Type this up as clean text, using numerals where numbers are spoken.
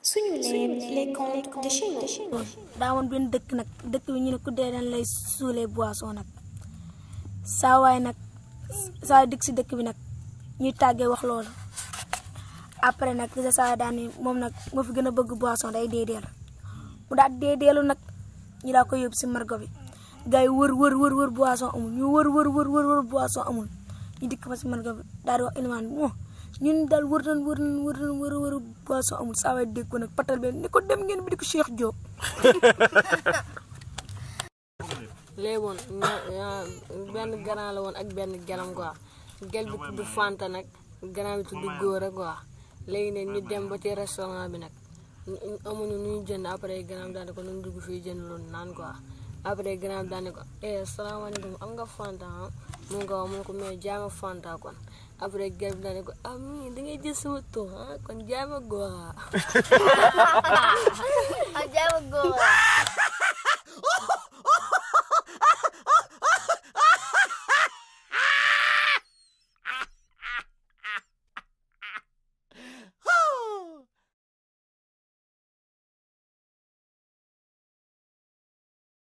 suñu leen les contes de chez nous. daa woon benn dëkk nag dëkk bi ñu ne ku dee dañ lay suulee boisson nag saa waay nag saa dëkk si dëkk bi nag ñuy tàggee wax loolu après nag gis saa daan ni moom nag moo fi gën a bëgg boisson day deedeelu mu daal deedeelu nag ñu daa ko yóbbu si margo bi gars yi wër boisson amul ñu wër boisson amul ñu dikk ba si margo bi daal di wax ilimaan bi ñun daal wër boisson amul saa waay dégg ko nag patal benn ni ko dem ngeen bi di ko Cheikh Diop. léegi woon benn grand la woon ak benn gelam quoi gel bi tudd Fanta nag grand bi tudd Góora quoi léegi nag ñu dem ba ci restaurant bi nag amuñu nu ñu jënd après grand bi daane ko nu dugg fii jënd loolu naan quoi après grand bi daane ko salaamaaleykum am nga Fanta mu ngi ko wax mu ne ko mais jaama Fanta kon après gel bi daane ko mi da ngay jël sama tur kon jaama Góora jaama Góora